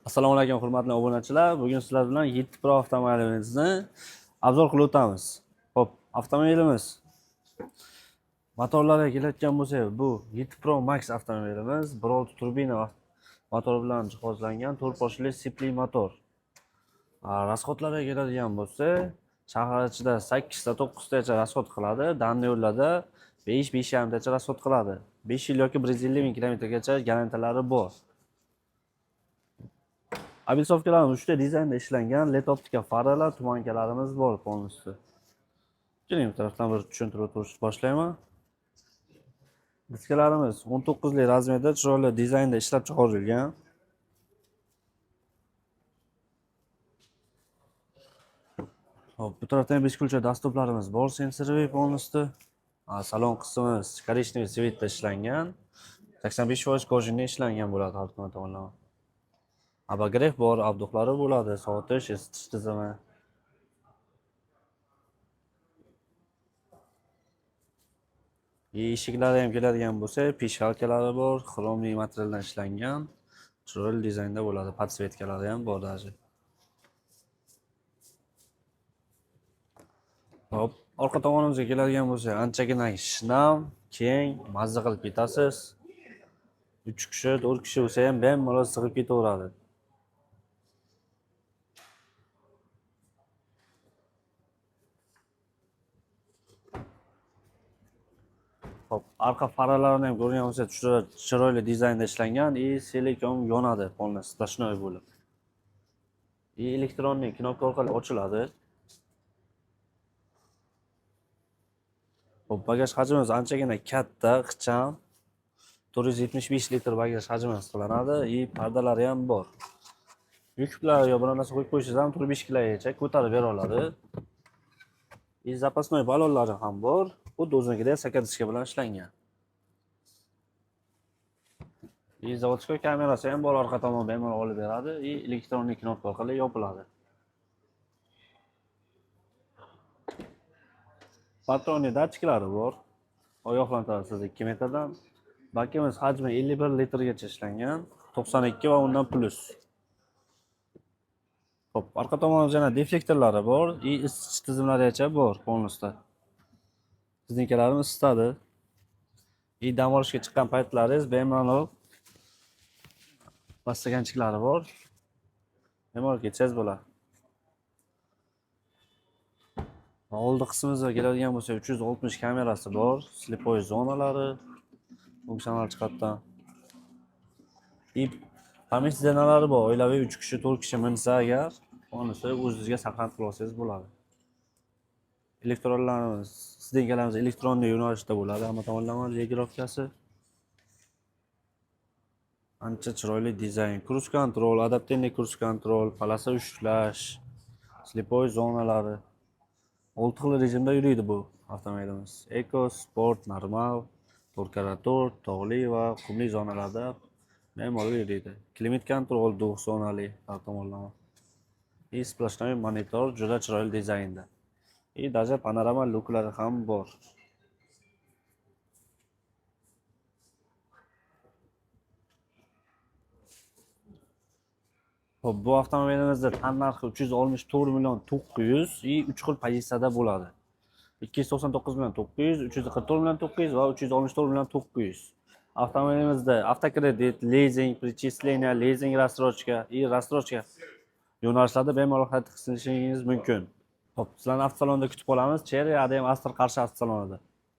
Assalomu alaykum, hurmatli obunachilar. Bugun sizlar bilan 7 Pro avtomobilimizni обзор qilib o'tamiz. Xo'p, avtomobilimiz motorlariga kelayotgan bo'lsak, bu 7 Pro Max avtomobilimiz 1.6 turbina motor bilan jihozlangan 4 boshli sipli motor. Расход larga keladigan bo'lsa, shahar ichida 8 ta 9 tacha расход qiladi, danda yo'llarda 5 5,5 tacha расход qiladi. 5 yil yoki 150 ming kilometrgacha garantiyalari bor. Облицовка larimiz 3D dizaynda ishlangan, LED optika faralar, туманка larimiz bor полностью. Keling, bu tarafdan bir tushuntirib o'tishni boshlayman. Diskalarimiz 19 lik размер da chiroyli dizaynda ishlab chiqarilgan. Hop, bu tarafda ham бесключевой доступ larimiz bor, сенсорный полностью. Salon qismimiz коричневый цвет da ishlangan. 85% кожаный ishlangan bo'ladi har tomonlama. Обогрев bor, обдув lari bo'ladi, sovutish, isitish tizimi. Eshiklari ham keladigan bo'lsa, пищалка lari bor, хромный materialdan ishlangan. Chiroyli dizaynda bo'ladi, подсветка lari ham bor даже. Hop, orqa tomonimizga keladigan bo'lsak, anchagina shinam, keng, mazza qilib ketasiz. 3 kishi, 4 kishi bo'lsa ham bemalol sig'ib ketaveradi. Hop, arqa faralarini ham ko'rgan bo'lsa, chiroyli dizaynda ishlangan и silikon yonadi, полностью сплошной bo'lib. И электронный knopka orqali ochiladi. Hop, bagaj hajmimiz anchagina katta, ixcham. 475 litr bagaj hajmi hisoblanadi и pardalari ham bor. Yuklar yo biror narsa qo'yib qo'ysangiz ham 4-5 kilogacha ko'tarib bera oladi. И запасной balonlari ham bor. Xuddi o'zinikidek стакан bilan ishlangan. И заводской kamerasi ham bor, orqa tomon bemalol olib beradi и электронный knopka orqali yopiladi. Патронный datchiklari bor. Ogohlantirasiz 2 metrdan. Bakimiz hajmi 51 litrgacha ishlangan, 92 va undan plus. Xo'p, orqa tomonimizda yana deflektorlari bor и isitish tizimlarigacha bor полностью. Biznikilarimiz isitadi. И dam olishga chiqqan paytlaringiz bemalol подстаканчик lari bor. Bemalol ketsangiz bo'ladi. Oldi qismimizga keladigan bo'lsak, 360 kamerasi bor, слепой zonalari funksional jihatdan. И память zonalari bor. Oilaviy 3 kishi, 4 kishi minsa agar, полностью o'zingizga saqlanib qilib olsangiz bo'ladi. Elektronlarimiz, сиденья larimiz электронный yo'nalishda bo'ladi, hamma tomonlama регулировка si. Ancha chiroyli dizayn, круиз контроль, адаптивный круиз контроль, полоса ushlash, слепой zonalari. 6 xil rejimda yuriydi bu avtomobilimiz. Eco, sport, normal, 4x4, tog'li va qumli zonalarda bemalol yuriydi. Климат контроль двух zonali har tomonlama. И сплошной monitor juda chiroyli dizaynda. И даже panorama lyuklari ham bor. Xo'p, bu avtomobilimizda tan narxi 364 million 900 и 3 xil pozitsiyada bo'ladi. 299 million 900, 344 million 900 va 364 million 900. Avtomobilimizda avtokredit, lizing, перечисление, lizing рассрочка и рассрочка yo'nalishlarida bemalol xarid qilishingiz mumkin. Xo'p, sizlarni avtosalonda kutib qolamiz. Chery ADM Astra Qarshi avtosalonida.